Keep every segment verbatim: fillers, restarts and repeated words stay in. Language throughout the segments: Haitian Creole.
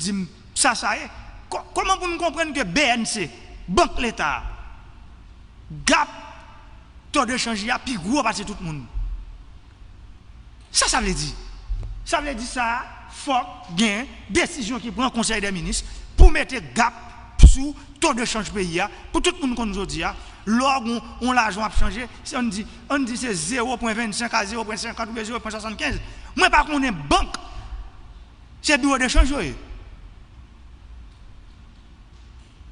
di m sa sa ye. Kò- Kòman pou n konprann ke B N C, Bank Leta, Gap, to de chanj li a pi gwo pase tout moun? Sa sa vle di? Sa vle di sa, fòk gen desizyon ki pran Konsèy dè Minis pou mete Gap sou to de chanj peyi a, pou tout moun konn jodi a, lè w gen yon lajan w ap chanje, se ann di, ann di se zewo pwen vennsenk a zewo pwen senkant oubyen zewo pwen swasannkenz. Mwen pa konnen bank, se biwo de chanj yo ye.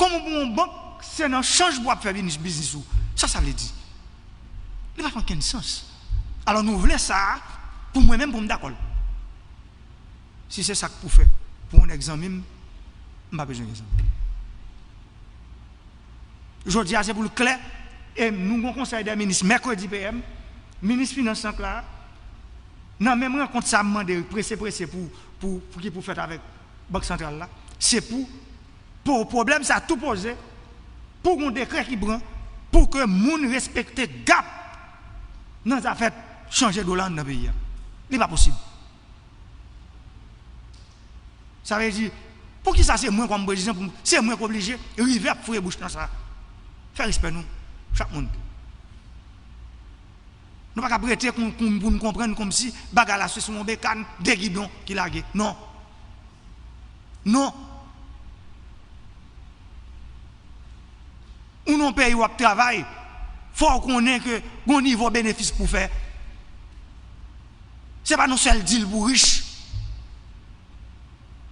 Kòman pou yon bank, se nan chanj pou w ap fè biznis ou? Sa sa vle di? Li pa fè okenn sans. Alò nou vle sa a, pou mwen menm pou m dakò l. Si se sa k pou fè pou yon nèg zanmi m, m pa bezwen gen zanmi. Jodi a se pou l klè, e nou gon konsèy dè minis mèkredi P M, minis finans lan k la, nan menm rankont sa a m mande prese prese pou, pou, pou ki pou fèt avèk Bank Santral la, se pou, pou pwoblèm sa tou poze, pou gon dekrè ki pran, pou ke moun respekte Gap nan zafè chanje dola anndan peyi a. Li pa posib. Sa vle di, poukisa se mwen kòm prezidan, pou se mwen k oblije rive ap foure bouch nan sa? Fè respè nou, chak moun. Nou pa kab rete pou n konprann kòmsi bagay la se sou yon bekàn, de gidon ki lage. Non. Non. Ou nan yon peyi w ap travay, fò w konnen ke gon nivo benefis pou fè. Se pa nan sèl dil pou rich.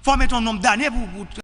Fò w mete yon nonb dane pou, pou